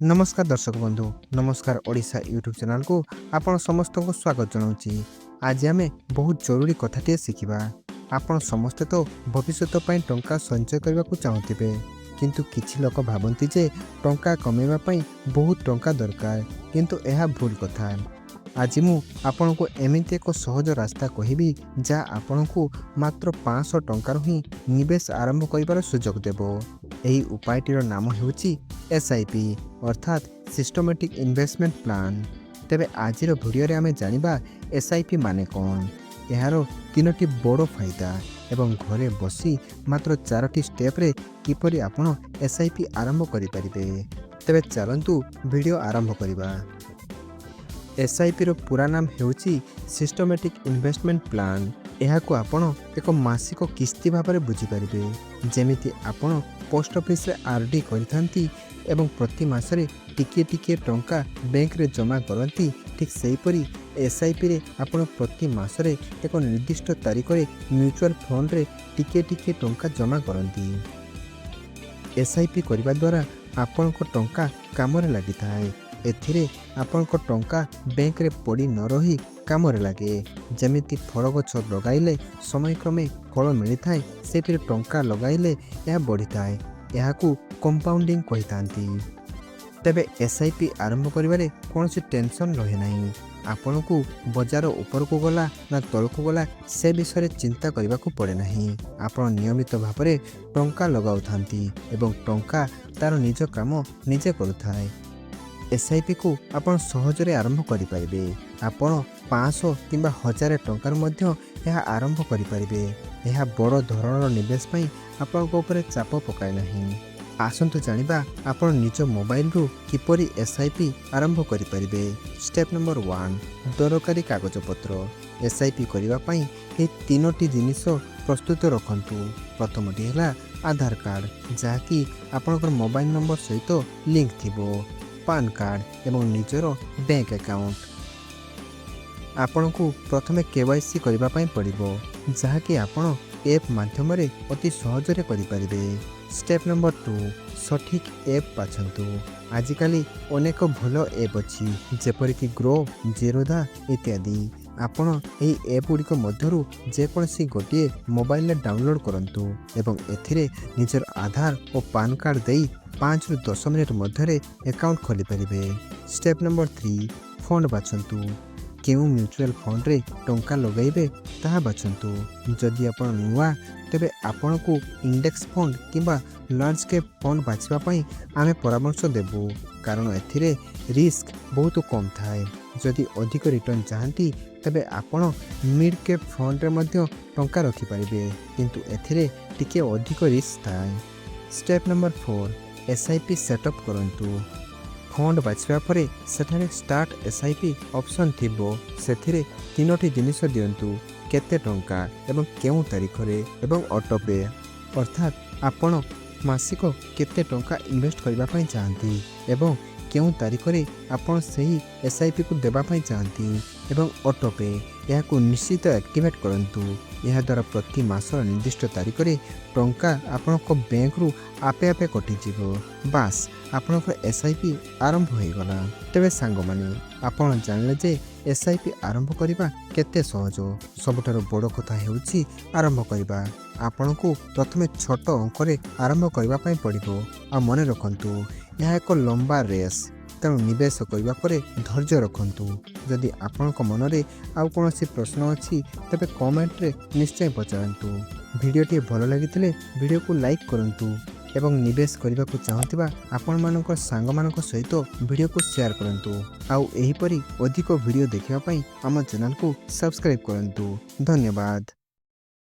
ନମସ୍କାର ଦର୍ଶକ ବନ୍ଧୁ, ନମସ୍କାର। ଓଡ଼ିଶା ୟୁଟ୍ୟୁବ୍ ଚ୍ୟାନେଲକୁ ଆପଣ ସମସ୍ତଙ୍କୁ ସ୍ୱାଗତ ଜଣାଉଛି। ଆଜି ଆମେ ବହୁତ ଜରୁରୀ କଥାଟିଏ ଶିଖିବା। ଆପଣ ସମସ୍ତେ ତ ଭବିଷ୍ୟତ ପାଇଁ ଟଙ୍କା ସଞ୍ଚୟ କରିବାକୁ ଚାହୁଁଥିବେ, କିନ୍ତୁ କିଛି ଲୋକ ଭାବନ୍ତି ଯେ ଟଙ୍କା କମେଇବା ପାଇଁ ବହୁତ ଟଙ୍କା ଦରକାର। କିନ୍ତୁ ଏହା ଭୁଲ କଥା। ଆଜି ମୁଁ ଆପଣଙ୍କୁ ଏମିତି ଏକ ସହଜ ରାସ୍ତା କହିବି, ଯାହା ଆପଣଙ୍କୁ ମାତ୍ର 500 ଟଙ୍କାରୁ ହିଁ ନିବେଶ ଆରମ୍ଭ କରିବାର ସୁଯୋଗ ଦେବ। ଏହି ଉପାୟଟିର ନାମ ହେଉଛି ଏସ୍ଆଇପି, ଅର୍ଥାତ୍ ସିଷ୍ଟମେଟିକ୍ ଇନଭେଷ୍ଟମେଣ୍ଟ ପ୍ଲାନ୍। ତେବେ ଆଜିର ଭିଡ଼ିଓରେ ଆମେ ଜାଣିବା ଏସ୍ଆଇପି ମାନେ କ'ଣ, ଏହାର ତିନୋଟି ବଡ଼ ଫାଇଦା ଏବଂ ଘରେ ବସି ମାତ୍ର ଚାରୋଟି ଷ୍ଟେପ୍ରେ କିପରି ଆପଣ ଏସ୍ଆଇପି ଆରମ୍ଭ କରିପାରିବେ। ତେବେ ଚାଲନ୍ତୁ, ଭିଡ଼ିଓ ଆରମ୍ଭ କରିବା। ଏସ୍ଆଇପିର ପୁରା ନାମ ହେଉଛି ସିଷ୍ଟମେଟିକ୍ ଇନଭେଷ୍ଟମେଣ୍ଟ ପ୍ଲାନ୍। ଏହାକୁ ଆପଣ ଏକ ମାସିକ କିସ୍ତି ଭାବରେ ବୁଝିପାରିବେ। ଯେମିତି ଆପଣ ପୋଷ୍ଟ ଅଫିସରେ ଆର୍ଡି କରିଥାନ୍ତି ଏବଂ ପ୍ରତି ମାସରେ ଟିକିଏ ଟିକିଏ ଟଙ୍କା ବ୍ୟାଙ୍କରେ ଜମା କରନ୍ତି, ଠିକ୍ ସେହିପରି ଏସ୍ଆଇପିରେ ଆପଣ ପ୍ରତି ମାସରେ ଏକ ନିର୍ଦ୍ଦିଷ୍ଟ ତାରିଖରେ ମ୍ୟୁଚୁଆଲ୍ ଫଣ୍ଡରେ ଟିକିଏ ଟିକିଏ ଟଙ୍କା ଜମା କରନ୍ତି। ଏସ୍ଆଇପି କରିବା ଦ୍ୱାରା ଆପଣଙ୍କ ଟଙ୍କା କାମରେ ଲାଗିଥାଏ। ଏଥିରେ ଆପଣଙ୍କ ଟଙ୍କା ବ୍ୟାଙ୍କରେ ପଡ଼ି ନ ରହି କାମରେ ଲାଗେ। ଯେମିତି ଫଳ ଗଛ ଲଗାଇଲେ ସମୟକ୍ରମେ ଫଳ ମିଳିଥାଏ, ସେହିପରି ଟଙ୍କା ଲଗାଇଲେ ଏହା ବଢ଼ିଥାଏ। ଏହାକୁ କମ୍ପାଉଣ୍ଡିଂ କହିଥାନ୍ତି। ତେବେ ଏସ୍ଆଇପି ଆରମ୍ଭ କରିବାରେ କୌଣସି ଟେନସନ୍ ରହେ ନାହିଁ। ଆପଣଙ୍କୁ ବଜାର ଉପରକୁ ଗଲା ନା ତଳକୁ ଗଲା, ସେ ବିଷୟରେ ଚିନ୍ତା କରିବାକୁ ପଡ଼େ ନାହିଁ। ଆପଣ ନିୟମିତ ଭାବରେ ଟଙ୍କା ଲଗାଉଥାନ୍ତି ଏବଂ ଟଙ୍କା ତା'ର ନିଜ କାମ ନିଜେ କରୁଥାଏ। ଏସ୍ଆଇପିକୁ ଆପଣ ସହଜରେ ଆରମ୍ଭ କରିପାରିବେ। ଆପଣ 500 କିମ୍ବା 1000 ଟଙ୍କାରୁ ମଧ୍ୟ ଏହା ଆରମ୍ଭ କରିପାରିବେ। ଏହା ବଡ଼ ଧରଣର ନିବେଶ ପାଇଁ ଆପଣଙ୍କ ଉପରେ ଚାପ ପକାଏ ନାହିଁ। ଆସନ୍ତୁ ଜାଣିବା ଆପଣ ନିଜ ମୋବାଇଲରୁ କିପରି ଏସ୍ଆଇପି ଆରମ୍ଭ କରିପାରିବେ। ଷ୍ଟେପ୍ ନମ୍ବର 1, ଦରକାରୀ କାଗଜପତ୍ର। ଏସ୍ଆଇପି କରିବା ପାଇଁ ଏହି ତିନୋଟି ଜିନିଷ ପ୍ରସ୍ତୁତ ରଖନ୍ତୁ। ପ୍ରଥମଟି ହେଲା ଆଧାର କାର୍ଡ଼, ଯାହାକି ଆପଣଙ୍କର ମୋବାଇଲ ନମ୍ବର ସହିତ ଲିଙ୍କ ଥିବ, ପାନ୍ କାର୍ଡ଼ ଏବଂ ନିଜର ବ୍ୟାଙ୍କ ଆକାଉଣ୍ଟ। ଆପଣଙ୍କୁ ପ୍ରଥମେ କେୱାଇସି କରିବା ପାଇଁ ପଡ଼ିବ, ଯାହାକି ଆପଣ ଆପ୍ ମାଧ୍ୟମରେ ଅତି ସହଜରେ କରିପାରିବେ। ଷ୍ଟେପ୍ ନମ୍ବର 2, ସଠିକ୍ ଆପ୍ ବାଛନ୍ତୁ। ଆଜିକାଲି ଅନେକ ଭଲ ଆପ୍ ଅଛି, ଯେପରିକି ଗ୍ରୋ, ଜେରୋଧା ଇତ୍ୟାଦି। ଆପଣ ଏହି ଆପ୍ ଗୁଡ଼ିକ ମଧ୍ୟରୁ ଯେକୌଣସି ଗୋଟିଏ ମୋବାଇଲରେ ଡାଉନଲୋଡ଼୍ କରନ୍ତୁ ଏବଂ ଏଥିରେ ନିଜର ଆଧାର ଓ ପାନ୍ କାର୍ଡ଼ ଦେଇ 5ରୁ 10 ମିନିଟ୍ ମଧ୍ୟରେ ଆକାଉଣ୍ଟ ଖୋଲିପାରିବେ। ଷ୍ଟେପ୍ ନମ୍ବର 3, ଫଣ୍ଡ ବାଛନ୍ତୁ। କେଉଁ ମ୍ୟୁଚୁଆଲ୍ ଫଣ୍ଡରେ ଟଙ୍କା ଲଗାଇବେ, ତାହା ବାଛନ୍ତୁ। ଯଦି ଆପଣ ନୂଆ, ତେବେ ଆପଣଙ୍କୁ ଇଣ୍ଡେକ୍ସ ଫଣ୍ଡ କିମ୍ବା ଲାର୍ଜ କ୍ୟାପ୍ ଫଣ୍ଡ ବାଛିବା ପାଇଁ ଆମେ ପରାମର୍ଶ ଦେବୁ, କାରଣ ଏଥିରେ ରିସ୍କ ବହୁତ କମ୍ ଥାଏ। ଯଦି ଅଧିକ ରିଟର୍ଣ୍ଣ ଚାହାନ୍ତି, ତେବେ ଆପଣ ମିଡ୍ କ୍ୟାପ୍ ଫଣ୍ଡରେ ମଧ୍ୟ ଟଙ୍କା ରଖିପାରିବେ, କିନ୍ତୁ ଏଥିରେ ଟିକିଏ ଅଧିକ ରିସ୍କ ଥାଏ। ଷ୍ଟେପ୍ ନମ୍ବର 4, ଏସ୍ଆଇପି ସେଟଅପ୍ କରନ୍ତୁ। ଫଣ୍ଡ ବାଛିବା ପରେ ସେଠାରେ ଷ୍ଟାର୍ଟ ଏସ୍ଆଇପି ଅପସନ୍ ଥିବ। ସେଥିରେ ତିନୋଟି ଜିନିଷ ଦିଅନ୍ତୁ: କେତେ ଟଙ୍କା ଏବଂ କେଉଁ ତାରିଖରେ ଏବଂ ଅଟୋ ପେ, ଅର୍ଥାତ୍ ଆପଣ ମାସିକ କେତେ ଟଙ୍କା ଇନଭେଷ୍ଟ କରିବା ପାଇଁ ଚାହାନ୍ତି ଏବଂ କେଉଁ ତାରିଖରେ ଆପଣ ସେହି ଏସ୍ଆଇପିକୁ ଦେବା ପାଇଁ ଚାହାନ୍ତି ଏବଂ ଅଟୋ ପେ, ଏହାକୁ ନିଶ୍ଚିତ ଆକ୍ଟିଭେଟ୍ କରନ୍ତୁ। ଏହାଦ୍ୱାରା ପ୍ରତି ମାସର ନିର୍ଦ୍ଦିଷ୍ଟ ତାରିଖରେ ଟଙ୍କା ଆପଣଙ୍କ ବ୍ୟାଙ୍କରୁ ଆପେ ଆପେ କଟିଯିବ। ବାସ୍, ଆପଣଙ୍କର ଏସ୍ଆଇପି ଆରମ୍ଭ ହୋଇଗଲା। ତେବେ ସାଙ୍ଗମାନେ, ଆପଣ ଜାଣିଲେ ଯେ ଏସ୍ଆଇପି ଆରମ୍ଭ କରିବା କେତେ ସହଜ। ସବୁଠାରୁ ବଡ଼ କଥା ହେଉଛି ଆରମ୍ଭ କରିବା। ଆପଣଙ୍କୁ ପ୍ରଥମେ ଛୋଟ ଅଙ୍କରେ ଆରମ୍ଭ କରିବା ପାଇଁ ପଡ଼ିବ। ଆଉ ମନେ ରଖନ୍ତୁ, ଏହା ଏକ ଲମ୍ବା ରେସ୍। ତେଣୁ ନିବେଶ କରିବା ପରେ ଧୈର୍ଯ୍ୟ ରଖନ୍ତୁ। ଯଦି ଆପଣଙ୍କ ମନରେ ଆଉ କୌଣସି ପ୍ରଶ୍ନ ଅଛି, ତେବେ କମେଣ୍ଟରେ ନିଶ୍ଚୟ ପଚାରନ୍ତୁ। ଭିଡ଼ିଓଟି ଭଲ ଲାଗିଥିଲେ ଭିଡ଼ିଓକୁ ଲାଇକ୍ କରନ୍ତୁ ଏବଂ ନିବେଶ କରିବାକୁ ଚାହୁଁଥିବା ଆପଣମାନଙ୍କ ସାଙ୍ଗମାନଙ୍କ ସହିତ ଭିଡ଼ିଓକୁ ସେୟାର କରନ୍ତୁ। ଆଉ ଏହିପରି ଅଧିକ ଭିଡ଼ିଓ ଦେଖିବା ପାଇଁ ଆମ ଚ୍ୟାନେଲକୁ ସବସ୍କ୍ରାଇବ୍ କରନ୍ତୁ। ଧନ୍ୟବାଦ।